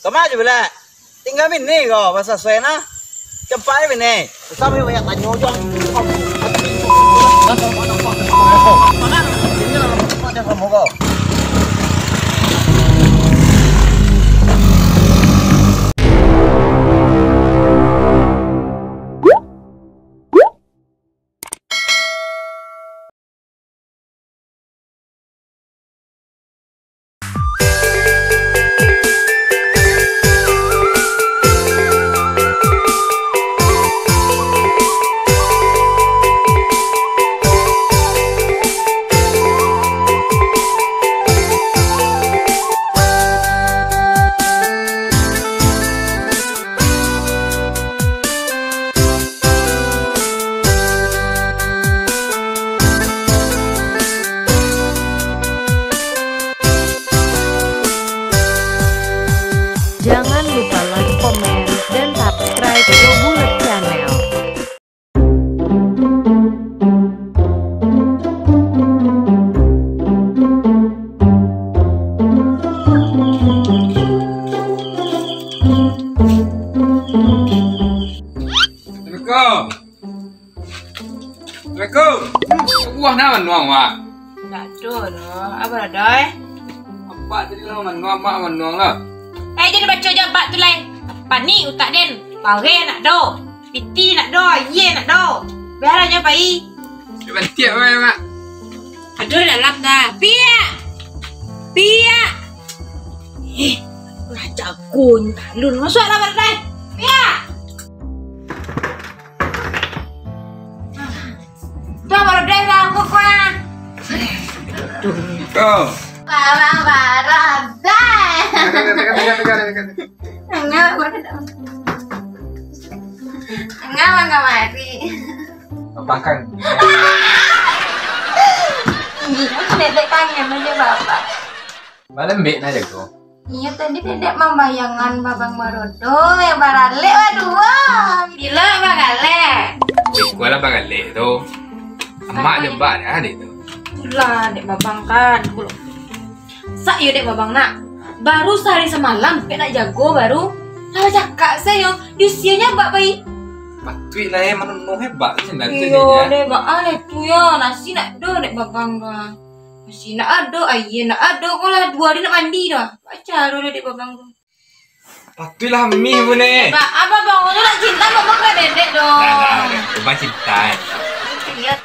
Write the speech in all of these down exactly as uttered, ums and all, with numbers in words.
Sama aja, Belak. Tinggal bini ko, pasal suai nah. Cepat aja bini. Sampai banyak tanyo, Jong. Jangan lupa like, komen, dan subscribe Yo Bulet Channel. Assalamualaikum. Assalamualaikum. Buah nak manuang, Mak? Ndak ado doh. Apo lah, Doi? Apak tadi lah manuang, Mak manuang lah. Eh, jan baco jo apak tu lai. Panik utak den. Pareh ndak ado. Piti ndak ado, aia ndak ado. Biaranyo pai. Dah bantiak, Mak, Mak. Ado dalam dah. Piak! Piak! Eh, lah jago ni talun. Masuaklah, Mak, Doi. Piak! Tuh, baru deh lah, aku kuah. Tuh. Barang-barang, dah. Enggak, enggak, enggak. Enggak, enggak mari. Makan. Dedek kangen aja, Bapak. Malam bek nak jago. Iyo, tadi dedek mambayangan babang barodo, yo baralek badua. Bilo baralek? Ikualah baralek tu. Amak jo bak dah dek tu. Itulah dek babang kan. Sak yo dek babang nak. Baru sahari samalam, pek nak jago baru. Lah bacakak sayo, di usianyo bak pai. Patuik lah, eh, manonoh hebat tu sandal tu. Iyo dek, bak ah, tu yo, nasi nak do dek babang tu ah. Nasi nak ado, aia nak ado, ko lah duo hari nak mandi dah. Bacaro lah dek babang tu. Patuiklah mih pun, eh. Ba-, abang tu nak cinta, abang ka dedek doh. Nah, nah, abang cinta, eh. Lihat.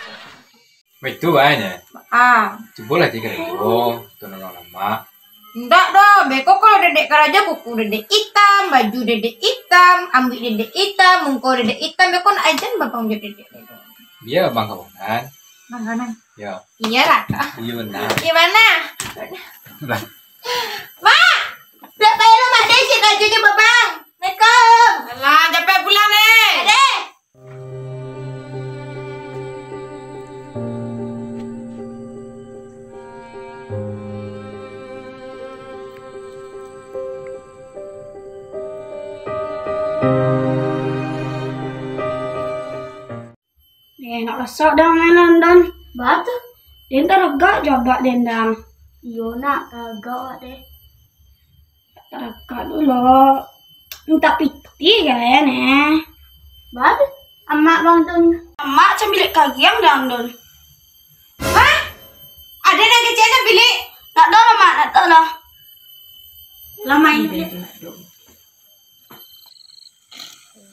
Baik tu, eh, nya. Ah. Cubolah cari karajo, tu nama lama. Ndak doh, beko kalau dedek karajo, kuku dedek itam, baju dedek itam, ambuik dedek itam, muko dedek itam, beko nak ajan babang jo dedek. Bia abang kawanan. Bang kawanan? Yo. Iyolah, Kak. Iyo, bana. Di mana? Lah. Mak! Piak payah lah, Mak, deh, cik baju je babang. Assalamualaikum. Alah, capek pulang, deh. Adeh. Eh, nak masak dah, Nan, Don. Baa tu? Den taragak jo abak den, Dang. Iyo, nak, taragak awak deh. Taragak dulu. Mintak pitih gaya, neh. Baa tu? Amak bang tu. Amak cambilik kariang, Dang, Don. Hah? Ado nan kecek nan bilik? Nak doh, Mak, nak doh lah. Lamai.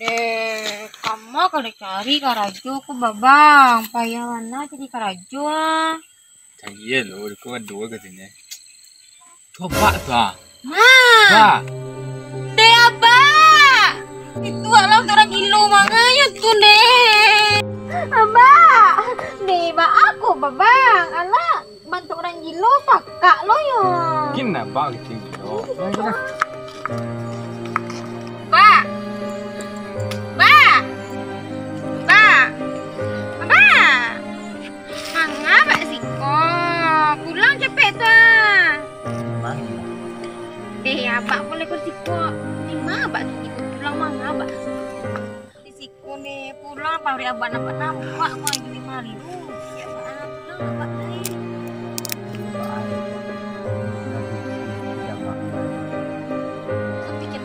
Deh, kama kalau cari karajo ko, babang. Payah bana cari karajo, ah. Cari lo, ko ado katonyo. Tu abak tu, ah. Ma. Abak. Deh, abak. Itu lah untuak urang gilo, mangayo tu, deh. Abak. Deh, baa ko, babang. Alah. Bantuak urang gilo, pakak lo yo. Mungkin abak kecil gilo. Bak. Bak. Bak. Bak. Manga abak siko. Pulang capek tu ah. Manga. Eh, abak pulai ko siko. Di ma abak tu siko? Pulang manga abak. Di siko ni, pulang paruik abak nampak-nampak, ko lagi malu. Siap, ah, pulang abak lai. Tapi kan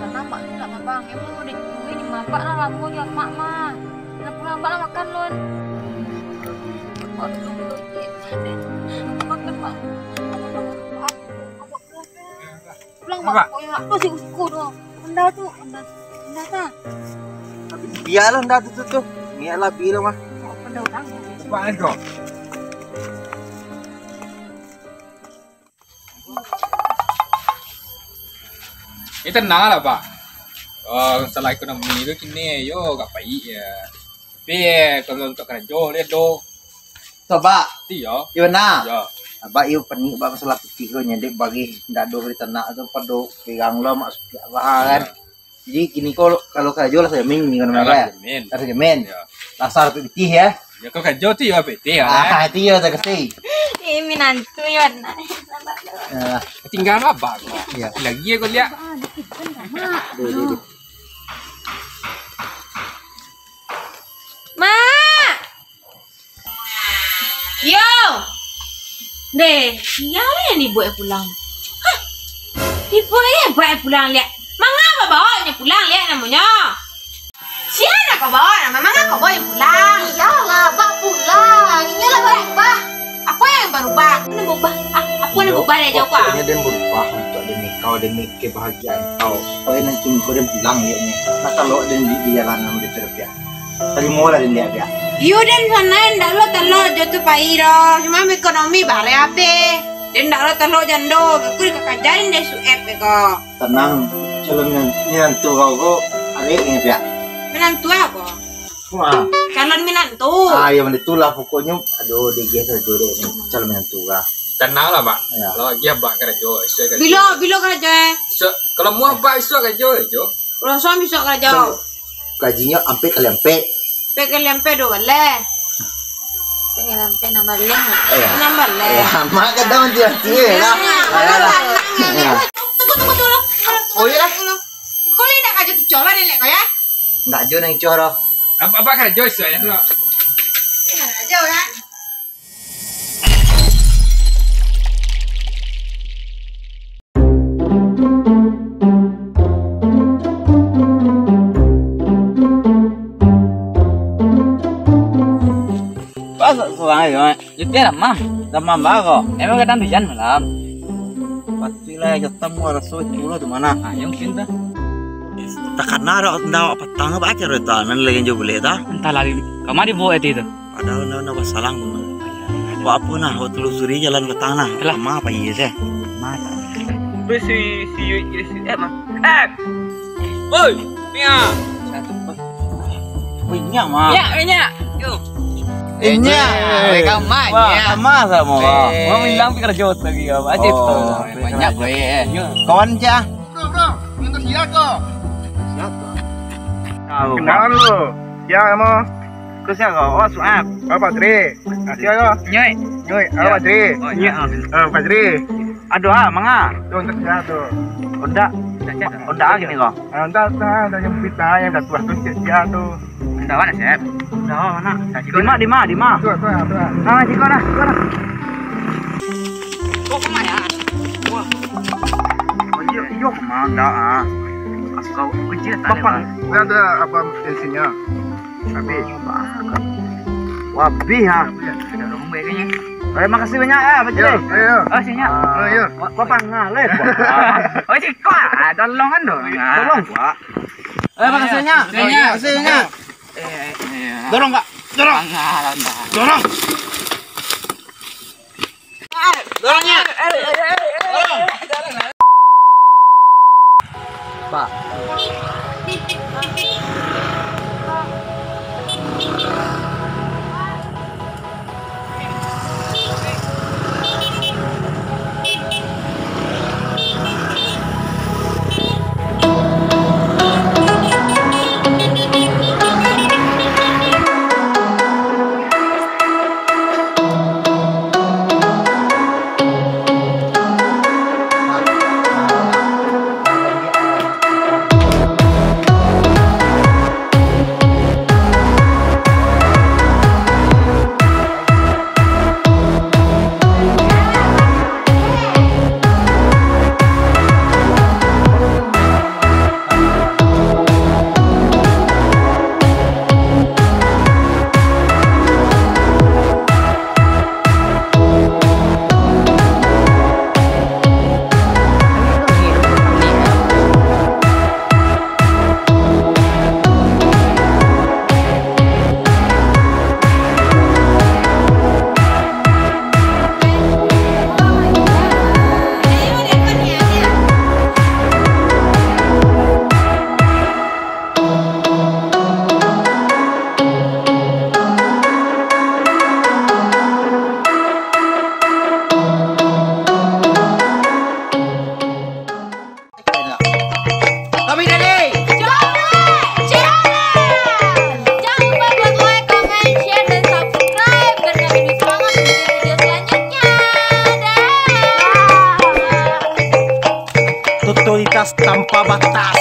Emang udah cuy, ni mabak lah lamo di amak mah. Lah pulang abak lah makan lun. Makan, Mak. Pulang, Mak. Apa? Kok yang apa sih usko tu? Rendah tu, rendah. Rendah tak? Biarlah rendah tu, tu, tu. Niat lah, biarlah, mah. Rendah orang. Cepat, let's go. Eh, tenang lah, Pak. Oh, masalah ekonomi tu kini, yo, agak paik ya. Tapi, eh, kalau untuk karajo, lihat do. Coba. Ti, yo. Iyo, nah. Yo. Abak iyo panik, Abak, masalah pitih ko, nyadek bagi ndak do ditanak tu, pado pirang lo, mak supiak lah, kan. Yo. Jadi, kini ko, kalau karajo lah sajamin, kini ko namanya, Lah kan? Sajamin. Lah sajamin. Yo. Lah sarato pitih, ya. Ya, kau karajo tu, ya, pitih, ya, Ah, kan? Itu ya, tak kasi. Ih, minantu, ya, nah. Nah. Tinggal abang. Iya. Lagi ya, kau lihat. Aduh, aduh, aduh. Mak! Yo! Deh, sia lah nan dibuek pulang? Hah? Dibuek je buek pulang liak. Manga babaonyo pulang liak namonyo? Sia nan ka bawa, manga ka bawa pulang? Iyolah, bak pulang. Inyo lah barubah. Apo nan barubah? Apo nan barubah? Ah, apo nan barubah dari jauah ko? Pokoknyo den barubah untuak demi kau, demi kebahagiaan kau. Supayo nan kini ko den pulang liaknyo. Nak talok den di, di jalan nan udah terpiak. Tarimo lah den liak piak. Iyo den, sana ndak lo talok jo tu pai doh. Cuma ekonomi bareh abih. Den ndak lo talok jando. Aku dikakajarin dek Sueb ko. Tanang, calon minan-, minantu kau ko, alek ni, Piak. Minantu apo? Wah. Calon minantu. Ah, iyo, mano itulah pokoknyo. Aduh, digeh karajo dek ni, calon minantu kah. Tanang lah, Mak. Iyo. Kalau lagi abak karajo, isuak karajo. Bilo, bilo karajo, eh? Isuak, kalau muah abak isuak karajo, jo. Kalau suami isuak karajo. Kalau Gajinyo ampek kali ampek. Ampek kali ampek duo baleh. Ampek kali ampek anam baleh. Eh. Anam baleh. Eh, mak kadang mati-mati, eh, lah. Ayolah. Tunggu, tunggu, tunggu. Oh, iyolah. Kau ni nak karajo kicoh lah, nenek kau, ya? Ndak jo nan kicoh doh. Abak, abak karajo isuak, ya, lo. Karajo, ya. Pas surang ayo, Mak. Yo, tiap damam. Damam baa ko? Emang kadang ujan malam. Pastilah, yo, tamu raso itu lo di mana? Ah, yo, mungkin tu. Takana dak, ndak patang, baa caro tu, nan lagi jo bulek tu. Antahlah, di, ka ma dibaok ati tu? Padahal ndak, ndak basalang tu, mah. Buat apo nah, awak telusuri jalan patang nah. Yalah. Ka ma pai se? Ma. Tu si, si, si, eh, mah. Eh! Oi, Mia. Oh, inyak, mah. Inyak, inyak. Yo. Inyak. Eh, ka ma, wah, inyak. Ka ma samo, wah. Eh. Mau bilang pikir jauh lagi, ya. Aja tu. Oh, banyak, weh. Kawan, Cah. Bro, bro, minta sia ko? Sia ko? Tahu. Kenalan lu. Sia namo? Ko sia ko? Oh, Suap. Oh, Patri. Ah, sia ko? Nyoi. Nyoi. Oh, Patri. Oh, nyoi. Eh, Patri. Aduh, ah, manga. Tu untuk sia tu. Ondak. Ondak ah, gini ko. Ah, ondak, ondak, ondak yang berita yang dah tua tu, sia tu. Ndak, mana, Sep? Ndak, mana? Di ma, di ma, di ma? Tu, tu, tu. Ah, siko dah, siko dah. Kok ka ma ya? Wah. Oh, iyo, iyo, ka ma ndak, ah. Kau kecil tak? Bapak, ada apa bensinnya? Habis. Wah, habis, ah. Ada rombongan kayaknya. Eh, makasih banyak, ah, Pak Cili. Iyo, iyo. Ah, sini. Ah, iyo. Wah, wah, pangah, leh. Oh, siko, ah, tolong kan, dong. Tolong. Wah. Eh, makasih, Nyak. Makasih, Nyak. Makasih, Nyak. Eh, eh, eh. Dorong, Kak. Dorong. Dorong. Dorong, Nyak. Dorong. Pak. Totalitas tanpa batas.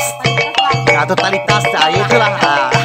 Nah, totalitas, ah, itulah. Ah.